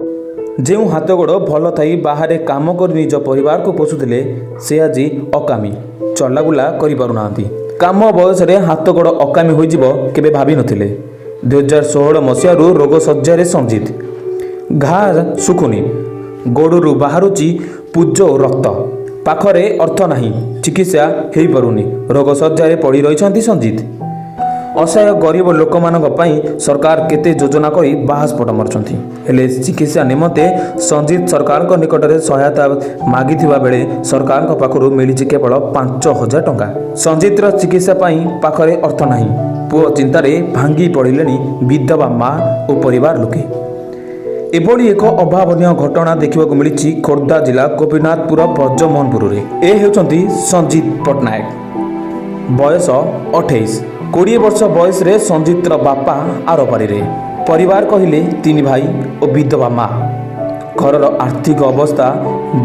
ଯେଉଁ ହାତ ଗୋଡ଼ ଭଲ ଥାଇ ବାହାରେ କାମ କରି ନିଜ ପରିବାରକୁ ପୋଷୁଥିଲେ, ସେ ଆଜି ଅକାମୀ, ଚଲାବୁଲା କରିପାରୁନାହାନ୍ତି। କାମ ବୟସରେ ହାତ ଗୋଡ଼ ଅକାମୀ ହୋଇଯିବ କେବେ ଭାବିନଥିଲେ। 2016 ମସିହାରୁ ରୋଗଶଯ୍ୟାରେ ସଞ୍ଜିତ। ଘା ଶୁଖୁନି, ଗୋଡ଼ରୁ ବାହାରୁଛି ପୂଜ ଓ ରକ୍ତ। ପାଖରେ ଅର୍ଥ ନାହିଁ, ଚିକିତ୍ସା ହୋଇପାରୁନି। ରୋଗଶଯ୍ୟାରେ ପଡ଼ି ରହିଛନ୍ତି ସଞ୍ଜିତ। ଅସହାୟ ଗରିବ ଲୋକମାନଙ୍କ ପାଇଁ ସରକାର କେତେ ଯୋଜନା କରି ବାହାସ୍ଫୋଟ ମାରୁଛନ୍ତି। ହେଲେ ଚିକିତ୍ସା ନିମନ୍ତେ ସଞ୍ଜିତ ସରକାରଙ୍କ ନିକଟରେ ସହାୟତା ମାଗିଥିବା ବେଳେ ସରକାରଙ୍କ ପାଖରୁ ମିଳିଛି କେବଳ 5000 ଟଙ୍କା। ସଞ୍ଜିତର ଚିକିତ୍ସା ପାଇଁ ପାଖରେ ଅର୍ଥ ନାହିଁ। ପୁଅ ଚିନ୍ତାରେ ଭାଙ୍ଗି ପଡ଼ିଲେଣି ବିଧବା ମା ଓ ପରିବାର ଲୋକେ। ଏଭଳି ଏକ ଅଭାବନୀୟ ଘଟଣା ଦେଖିବାକୁ ମିଳିଛି ଖୋର୍ଦ୍ଧା ଜିଲ୍ଲା ଗୋପୀନାଥପୁର ବ୍ରଜମୋହନପୁରରେ। ଏ ହେଉଛନ୍ତି ସଞ୍ଜିତ ପଟ୍ଟନାୟକ, ବୟସ 28। 20 ବର୍ଷ ବୟସରେ ସଞ୍ଜିତର ବାପା ଆରପାରିରେ। ପରିବାର କହିଲେ ତିନି ଭାଇ ଓ ବିଧବା ମା। ଘରର ଆର୍ଥିକ ଅବସ୍ଥା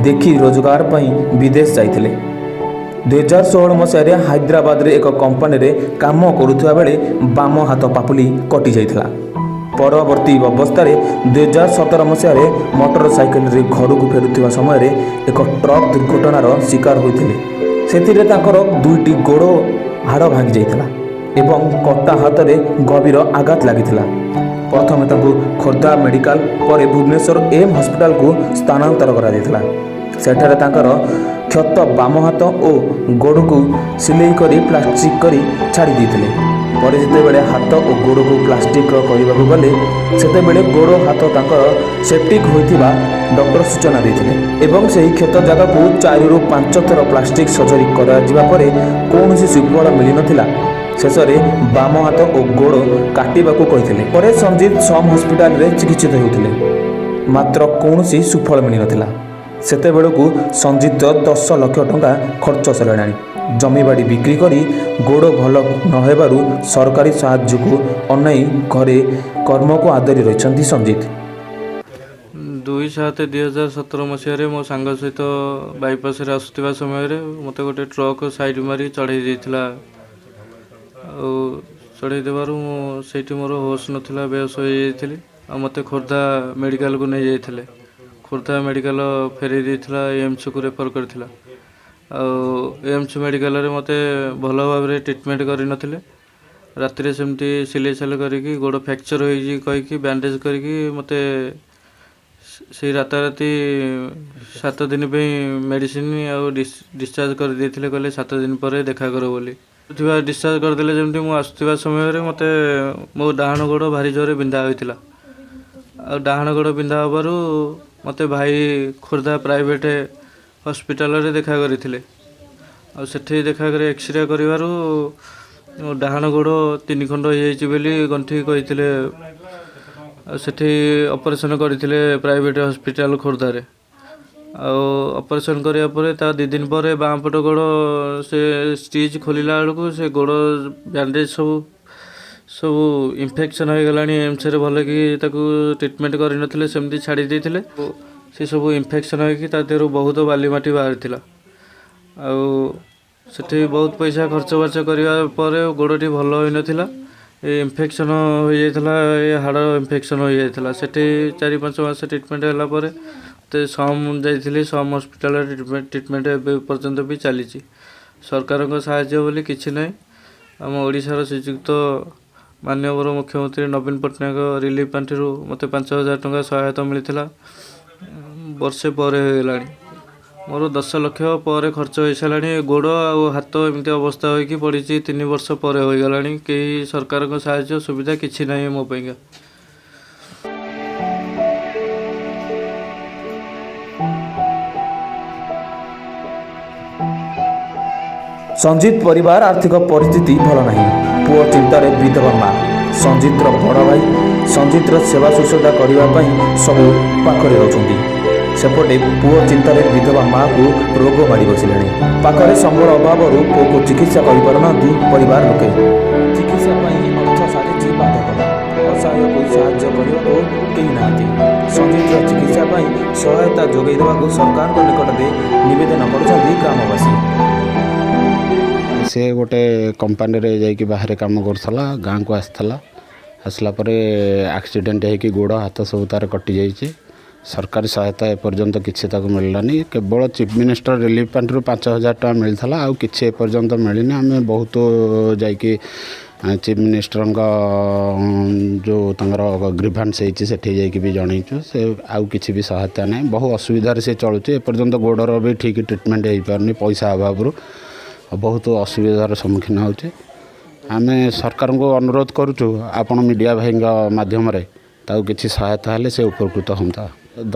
ଦେଖି ରୋଜଗାର ପାଇଁ ବିଦେଶ ଯାଇଥିଲେ। 2016 ମସିହାରେ ହାଇଦ୍ରାବାଦରେ ଏକ କମ୍ପାନୀରେ କାମ କରୁଥିବା ବେଳେ ବାମ ହାତ ପାପୁଲି କଟିଯାଇଥିଲା। ପରବର୍ତ୍ତୀ ଅବସ୍ଥାରେ 2017 ମସିହାରେ ମୋଟର ସାଇକେଲରେ ଘରକୁ ଫେରୁଥିବା ସମୟରେ ଏକ ଟ୍ରକ୍ ଦୁର୍ଘଟଣାର ଶିକାର ହୋଇଥିଲେ। ସେଥିରେ ତାଙ୍କର ଦୁଇଟି ଗୋଡ଼ ହାଡ଼ ଭାଙ୍ଗି ଯାଇଥିଲା ଏବଂ କଟା ହାତରେ ଗଭୀର ଆଘାତ ଲାଗିଥିଲା। ପ୍ରଥମେ ତାଙ୍କୁ ଖୋର୍ଦ୍ଧା ମେଡ଼ିକାଲ, ପରେ ଭୁବନେଶ୍ୱର ଏମ୍ ହସ୍ପିଟାଲକୁ ସ୍ଥାନାନ୍ତର କରାଯାଇଥିଲା। ସେଠାରେ ତାଙ୍କର କ୍ଷତ ବାମ ହାତ ଓ ଗୋଡ଼କୁ ସିଲେଇ କରି ପ୍ଲାଷ୍ଟିକ କରି ଛାଡ଼ି ଦେଇଥିଲେ। ପରେ ଯେତେବେଳେ ହାତ ଓ ଗୋଡ଼କୁ ପ୍ଲାଷ୍ଟିକ କରିବାକୁ ଗଲେ, ସେତେବେଳେ ଗୋଡ଼ ହାତ ତାଙ୍କର ସେପ୍ଟିକ୍ ହୋଇଥିବା ଡକ୍ଟର ସୂଚନା ଦେଇଥିଲେ ଏବଂ ସେହି କ୍ଷତ ଜାଗାକୁ 4ରୁ 5 ଥର ପ୍ଲାଷ୍ଟିକ ସର୍ଜରୀ କରାଯିବା ପରେ କୌଣସି ସୁଫଳ ମିଳିନଥିଲା। ଶେଷରେ ବାମ ହାତ ଓ ଗୋଡ଼ କାଟିବାକୁ କହିଥିଲେ। ପରେ ସଞ୍ଜିତ ସମ୍ ହସ୍ପିଟାଲରେ ଚିକିତ୍ସିତ ହେଉଥିଲେ, ମାତ୍ର କୌଣସି ସୁଫଳ ମିଳିନଥିଲା। ସେତେବେଳକୁ ସଞ୍ଜିତ 10 ଲକ୍ଷ ଟଙ୍କା ଖର୍ଚ୍ଚ ସରିଲାଣି। ଜମିବାଡ଼ି ବିକ୍ରି କରି ଗୋଡ଼ ଭଲ ନ ହେବାରୁ ସରକାରୀ ସାହାଯ୍ୟକୁ ଅନାଇ ଘରେ କର୍ମକୁ ଆଦରି ରହିଛନ୍ତି ସଞ୍ଜିତ। 2/7/2017 ମସିହାରେ ମୋ ସାଙ୍ଗ ସହିତ ବାଇପାସରେ ଆସୁଥିବା ସମୟରେ ମୋତେ ଗୋଟେ ଟ୍ରକ୍ ସାଇଡ଼୍ ମାରି ଚଢ଼େଇ ଦେଇଥିଲା। ଆଉ ଚଢ଼େଇ ଦେବାରୁ ମୁଁ ସେଇଠି ମୋର ହୋସ୍ ନଥିଲା, ବେହୋସ ହୋଇଯାଇଥିଲି। ଆଉ ମୋତେ ଖୋର୍ଦ୍ଧା ମେଡ଼ିକାଲକୁ ନେଇଯାଇଥିଲେ। ଖୋର୍ଦ୍ଧା ମେଡ଼ିକାଲ ଫେରେଇ ଦେଇଥିଲା, ଏମ୍ସକୁ ରେଫର୍ କରିଥିଲା। ଆଉ ଏମ୍ସ ମେଡ଼ିକାଲରେ ମୋତେ ଭଲ ଭାବରେ ଟ୍ରିଟମେଣ୍ଟ କରିନଥିଲେ। ରାତିରେ ସେମିତି ସିଲେଇ ସାଲେଇ କରିକି, ଗୋଡ଼ ଫ୍ରାକ୍ଚର୍ ହୋଇଛି କହିକି ବ୍ୟାଣ୍ଡେଜ୍ କରିକି ମୋତେ ସେଇ ରାତାରାତି 7 ଦିନ ପାଇଁ ମେଡ଼ିସିନ ଆଉ ଡିସଚାର୍ଜ କରିଦେଇଥିଲେ। କହିଲେ 7 ଦିନ ପରେ ଦେଖା କର ବୋଲି ଥିବା ଡିସଚାର୍ଜ କରିଦେଲେ। ଯେମିତି ମୁଁ ଆସୁଥିବା ସମୟରେ ମୋତେ ମୋ ଡାହାଣ ଗୋଡ଼ ଭାରି ଜୋରରେ ବିନ୍ଧା ହୋଇଥିଲା। ଆଉ ଡାହାଣ ଗୋଡ଼ ବିନ୍ଧା ହେବାରୁ ମୋତେ ଭାଇ ଖୋର୍ଦ୍ଧା ପ୍ରାଇଭେଟ୍ ହସ୍ପିଟାଲରେ ଦେଖା କରିଥିଲେ। ଆଉ ସେଠି ଦେଖା କରି ଏକ୍ସରେ କରିବାରୁ ମୋ ଡାହାଣ ଗୋଡ଼ ତିନି ଖଣ୍ଡ ହେଇଯାଇଛି ବୋଲି ଗଣ୍ଠି କହିଥିଲେ। ଆଉ ସେଠି ଅପରେସନ୍ କରିଥିଲେ ପ୍ରାଇଭେଟ୍ ହସ୍ପିଟାଲ ଖୋର୍ଦ୍ଧାରେ। ଆଉ ଅପରେସନ୍ କରିବା ପରେ ତା 2 ଦିନ ପରେ ବାଁ ପଟ ଗୋଡ଼ ସେ ଷ୍ଟିଚ୍ ଖୋଲିଲା ବେଳକୁ ସେ ଗୋଡ଼ ବ୍ୟାଣ୍ଡେଜ୍ ସବୁ ସବୁ ଇନଫେକ୍ସନ୍ ହୋଇଗଲାଣି। ଏମ୍ସରେ ଭଲକି ତାକୁ ଟ୍ରିଟମେଣ୍ଟ କରିନଥିଲେ, ସେମିତି ଛାଡ଼ି ଦେଇଥିଲେ। ସେ ସବୁ ଇନଫେକ୍ସନ୍ ହୋଇକି ତା ଦେହରୁ ବହୁତ ବାଲି ମାଟି ବାହାରିଥିଲା। ଆଉ ସେଠି ବହୁତ ପଇସା ଖର୍ଚ୍ଚ ବାର୍ଚ୍ଚ କରିବା ପରେ ଗୋଡ଼ଟି ଭଲ ହୋଇନଥିଲା। ଏ ଇନଫେକ୍ସନ୍ ହୋଇଯାଇଥିଲା, ଏ ହାଡ଼ ଇନଫେକ୍ସନ୍ ହୋଇଯାଇଥିଲା। ସେଠି 4-5 ମାସ ଟ୍ରିଟମେଣ୍ଟ ହେଲା ପରେ ମୋତେ ସମ୍ ଯାଇଥିଲି। ସମ୍ ହସ୍ପିଟାଲରେ ଟ୍ରିଟମେଣ୍ଟ ଏବେ ପର୍ଯ୍ୟନ୍ତ ବି ଚାଲିଛି। ସରକାରଙ୍କ ସାହାଯ୍ୟ ବୋଲି କିଛି ନାହିଁ। ଆମ ଓଡ଼ିଶାର ଶ୍ରୀଯୁକ୍ତ ମାନ୍ୟବର ମୁଖ୍ୟମନ୍ତ୍ରୀ ନବୀନ ପଟ୍ଟନାୟକ ରିଲିଫ୍ ପାଣ୍ଠିରୁ ମୋତେ 5000 ଟଙ୍କା ସହାୟତା ମିଳିଥିଲା। ବର୍ଷେ ପରେ ହୋଇଗଲାଣି। ମୋର 10 ଲକ୍ଷ ପରେ ଖର୍ଚ୍ଚ ହୋଇସାରିଲାଣି। ଗୋଡ଼ ଆଉ ହାତ ଏମିତି ଅବସ୍ଥା ହୋଇକି ପଡ଼ିଛି, 3 ବର୍ଷ ପରେ ହୋଇଗଲାଣି। କେହି ସରକାରଙ୍କ ସାହାଯ୍ୟ ସୁବିଧା କିଛି ନାହିଁ ମୋ ପାଇଁକା। ସଞ୍ଜିତ ପରିବାର ଆର୍ଥିକ ପରିସ୍ଥିତି ଭଲ ନାହିଁ। ପୁଅ ଚିନ୍ତାରେ ବିଧବା ମା। ସଞ୍ଜିତର ବଡ଼ ଭାଇ ସଞ୍ଜିତର ସେବା ଶୁଶ୍ରୂଷା କରିବା ପାଇଁ ସବୁ ପାଖରେ ରହୁଛନ୍ତି। ସେପଟେ ପୁଅ ଚିନ୍ତାରେ ବିଧବା ମାଆକୁ ରୋଗ ମାଡ଼ି ବସିଲାଣି। ପାଖରେ ସମ୍ବଳ ଅଭାବରୁ ପୁଅକୁ ଚିକିତ୍ସା କରିପାରୁନାହାନ୍ତି ପରିବାର ଲୋକେ। ଚିକିତ୍ସା ପାଇଁ ଅର୍ଥ ସାଜିଛି ବାଧକ। ଅସହାୟକୁ ସାହାଯ୍ୟ କରିବାକୁ କେହି ନାହାନ୍ତି। ସଞ୍ଜିତର ଚିକିତ୍ସା ପାଇଁ ସହାୟତା ଯୋଗାଇ ଦେବାକୁ ସରକାରଙ୍କ ନିକଟରେ ନିବେଦନ କରୁଛନ୍ତି ଗ୍ରାମବାସୀ। ସେ ଗୋଟେ କମ୍ପାନୀରେ ଯାଇକି ବାହାରେ କାମ କରୁଥିଲା। ଗାଁକୁ ଆସିଥିଲା। ଆସିଲା ପରେ ଆକ୍ସିଡେଣ୍ଟ ହେଇକି ଗୋଡ଼ ହାତ ସବୁ ତା'ର କଟିଯାଇଛି। ସରକାରୀ ସହାୟତା ଏପର୍ଯ୍ୟନ୍ତ କିଛି ତାକୁ ମିଳିଲାନି। କେବଳ ଚିଫ୍ ମିନିଷ୍ଟର ରିଲିଫ୍ ପାଣ୍ଠିରୁ 5,000 ଟଙ୍କା ମିଳିଥିଲା, ଆଉ କିଛି ଏପର୍ଯ୍ୟନ୍ତ ମିଳିନି। ଆମେ ବହୁତ ଯାଇକି ଚିଫ୍ ମିନିଷ୍ଟରଙ୍କ ଯେଉଁ ତାଙ୍କର ଗ୍ରିଭାନ୍ସ ହେଇଛି, ସେଠି ଯାଇକି ବି ଜଣେଇଛୁ। ସେ ଆଉ କିଛି ବି ସହାୟତା ନାହିଁ। ବହୁ ଅସୁବିଧାରେ ସେ ଚଳୁଛି। ଏପର୍ଯ୍ୟନ୍ତ ଗୋଡ଼ର ବି ଠିକ୍ ଟ୍ରିଟମେଣ୍ଟ ହେଇପାରୁନି ପଇସା ଅଭାବରୁ, ଆଉ ବହୁତ ଅସୁବିଧାର ସମ୍ମୁଖୀନ ହେଉଛି। ଆମେ ସରକାରଙ୍କୁ ଅନୁରୋଧ କରୁଛୁ, ଆପଣ ମିଡ଼ିଆ ଭାଇଙ୍କ ମାଧ୍ୟମରେ ତାକୁ କିଛି ସହାୟତା ହେଲେ ସେ ଉପକୃତ ହୁଅନ୍ତା।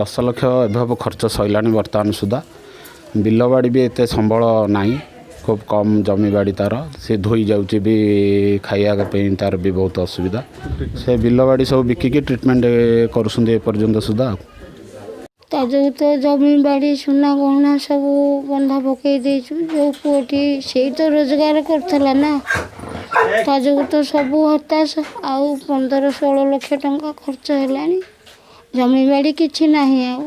10 ଲକ୍ଷ ଏଭବ ଖର୍ଚ୍ଚ ସରିଲାଣି ବର୍ତ୍ତମାନ ସୁଦ୍ଧା। ବିଲବାଡ଼ି ବି ଏତେ ସମ୍ବଳ ନାହିଁ, ଖୁବ୍ କମ୍ ଜମିବାଡ଼ି ତା'ର। ସେ ଧୋଇ ଯାଉଛି ବି, ଖାଇବା ପାଇଁ ତା'ର ବି ବହୁତ ଅସୁବିଧା। ସେ ବିଲବାଡ଼ି ସବୁ ବିକିକି ଟ୍ରିଟମେଣ୍ଟ କରୁଛନ୍ତି ଏପର୍ଯ୍ୟନ୍ତ ସୁଦ୍ଧା। ତା ଯୋଗୁଁ ତ ଜମି ବାଡ଼ି, ସୁନା ଗହଣା ସବୁ ବନ୍ଧା ପକେଇ ଦେଇଛୁ। ଯେଉଁ ପୁଅଟି, ସେଇ ତ ରୋଜଗାର କରୁଥିଲା ନା, ତା ଯୋଗୁଁ ତ ସବୁ ହତାଶ। ଆଉ 15-16 ଲକ୍ଷ ଟଙ୍କା ଖର୍ଚ୍ଚ ହେଲାଣି। ଜମିବାଡ଼ି କିଛି ନାହିଁ ଆଉ।